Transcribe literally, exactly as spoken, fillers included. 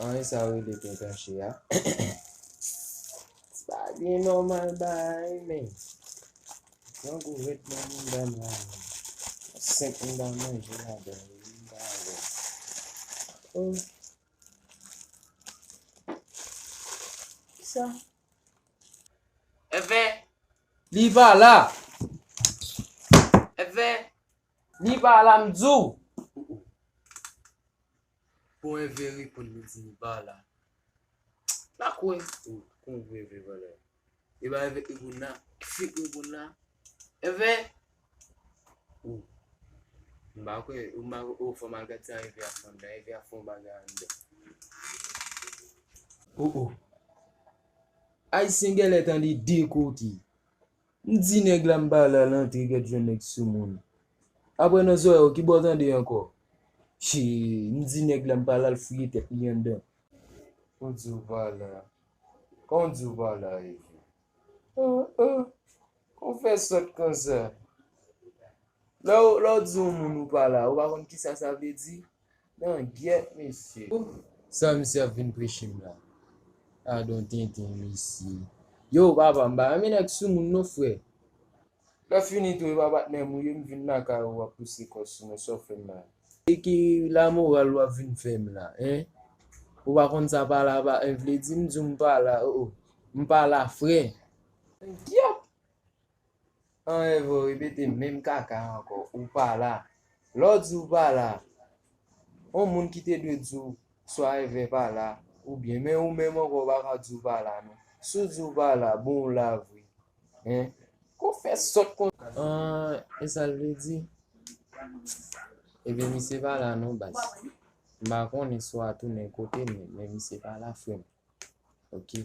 An, e sa yo rele pen panche a. Pa byen nòmal bagay, men. Grangou ret nan mouda m la, men. Senk mouda manje ladan, wi, m pa wè. Oh. Kisa? Èvè! Li pa la! Èvè! Li pa la, m di w! Bon, Èvè reponn li di li pa la. Pa kwè. Ou, kon vre, vre valè. E ba Èvè reponn la. Ki fèk reponn la? Èvè! Ou. M pa kwè, ou m pa kwè, ou fò m al gad sa Èvè ap fè anndan. Èvè ap fè yon bagay anndan. Oh, oh. Ayisyen genlè tande de kote. M di nèg la m pa la, l antre gad jwenn nèg soumoun. Apre nan zòrèy ou, kibò w tande ankò? Chi, m di nèg la m pa la, l fouye tèt li anndan. Ou di w pa la. Kòman w di w pa la, Èvè? Oh, oh. Kòman w fè sòt konsa? Lè w, lè w di yon moun ou pa la, ou pa konn kisa sa vle di? Nan gyèt, mesye. Sa misye ap vin preche m la? Gadon tenten, mesye. Yo, papa, m pa renmen nèg soumoun non, frè. Lè fini tou, e pa patnè m ou ye, m vin lakay ou, w ap pouse kò sou mwen, sa w fè m la? E ki lamoral w ap vin fè m la, en? Ou pa konn sa pa la, pa, en, vle di, m di w m pa la, oh, oh. M pa la, frè. Gyèt! An, Èvè, w repete menm kaka ankò, ou pa la. Lè w di w pa la, yon moun ki te dwe di w swa Èvè pa la, oubyen, men ou menm ankò, w pa ka di w pa la, non. Si w di w pa la, bon, w la vre. En? Kòman w fè sòt konsa? An, e sa l vle di? Ebyen, misye pa la, non, baz. M pa konnen si w a tounen kote m, men misye pa la, frè m. Ok.